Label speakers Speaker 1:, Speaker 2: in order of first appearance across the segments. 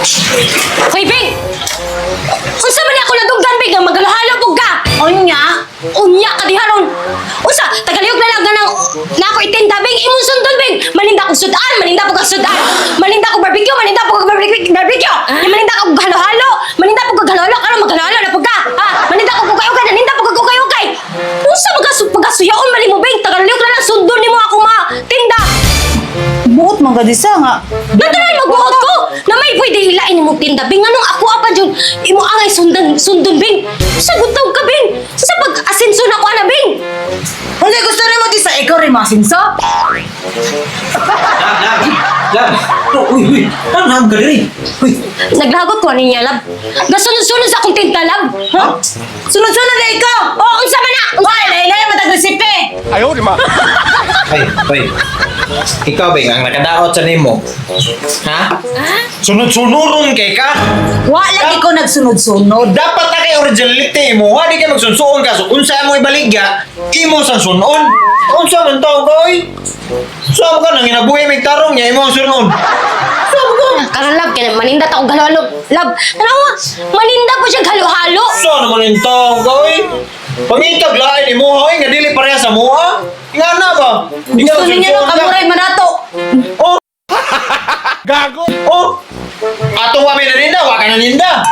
Speaker 1: Hoy, Bing! Unsa man ni ako naduggan, Bing, nga maghalo-halo pug ka?
Speaker 2: Unya?
Speaker 1: Unya ka diha ron. Unsa, tagaliyog na lang ganang na ako itinda, Bing. Imong sundon, Bing. Maninda kog sudan, maninda pug kag sudan. Maninda kog barbecue, maninda pug kag barbecue, barbecue. Ya, maninda kog halo-halo, maninda pug kag halo-halo karon maghalo-halo na pug ka. Ha, maninda kog ukay-ukay, naninda pug kag ukay-ukay. Unsa man ka pagkasuyaon man nimo, Bing? Tagaliyog na lang sundon nimo ako ma tinda.
Speaker 2: Buot man ka di sa nga.
Speaker 1: Natural magbuot ko na may pwede hilain imong tinda, Bing. Anong ako apa jud imo angay sundan sundon, Bing? Sagot taw ka, Bing. Sa pag-asenso na ko ana, Bing.
Speaker 2: Hindi gusto nimo di sa ikaw rin masinso?
Speaker 3: Lab, lab, lab. Oh, uy, uy. Ano na ka diri? Uy.
Speaker 1: Naglagot ko ani niya, lab. Gasunod-sunod sa akong tinda, lab. Ha?
Speaker 2: Sunod-sunod na ikaw!
Speaker 1: Oh, unsa man na? Unsa
Speaker 2: Hoy, laylay matag resipe!
Speaker 3: Ay, uy. Ikaw bing ang nakadaot sa nimo. Ha? Sunod-sunuron kay ka.
Speaker 2: Wa lagi ko nagsunod-sunod.
Speaker 3: Dapat na kay originality mo. Wa di kay magsunsuon ka. So, unsa mo ibaligya, imo sang sunon. Unsa man taw ka, oy? Sa mo ka nang ginabuhi may tarong niya imo ang sunon. Sa mo ka?
Speaker 1: Karon, lab, kaya maninda ta og halo-halo. Lab, tanawa, maninda po siya halo-halo.
Speaker 3: Sa naman yung taong ka, oy? Pangitag lain imo, oy, nga dili pareha sa mua. Nga na ba? Di ka
Speaker 2: Gusto ninyo
Speaker 3: magsunsuon
Speaker 2: ng
Speaker 3: ka.
Speaker 2: kamuray manato.
Speaker 3: Oh! Gago! Oh! Atong wa may naninda, wa ka naninda.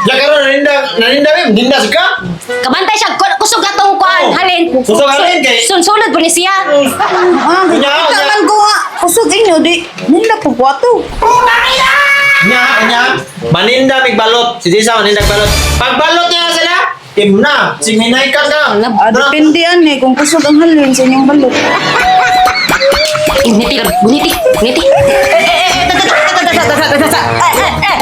Speaker 3: Ya karon naninda, naninda mi, ninda sa ka.
Speaker 1: Kabantay siya, kusog atong kuan,
Speaker 3: Oh.
Speaker 1: halin.
Speaker 3: Kusog halin kay-
Speaker 1: Sunsunod po ni siya.
Speaker 2: Ah,
Speaker 3: Unya,
Speaker 2: kita
Speaker 3: unya.
Speaker 2: man ko nga. Kusog inyo di. Ninda po ko ato.
Speaker 3: Nya, nya. Maninda mig balot. Si Jisa maninda mig balot. Pagbalot niya sila, tim na. Sing hinay ka ka.
Speaker 2: Ah, depende ani kung kusog ang halin sa inyong balot.
Speaker 1: Buniti, lab, buniti, buniti.
Speaker 2: Eh, eh, eh, eh, tata, tata, tata, tata, tata, tata. Eh, eh, eh.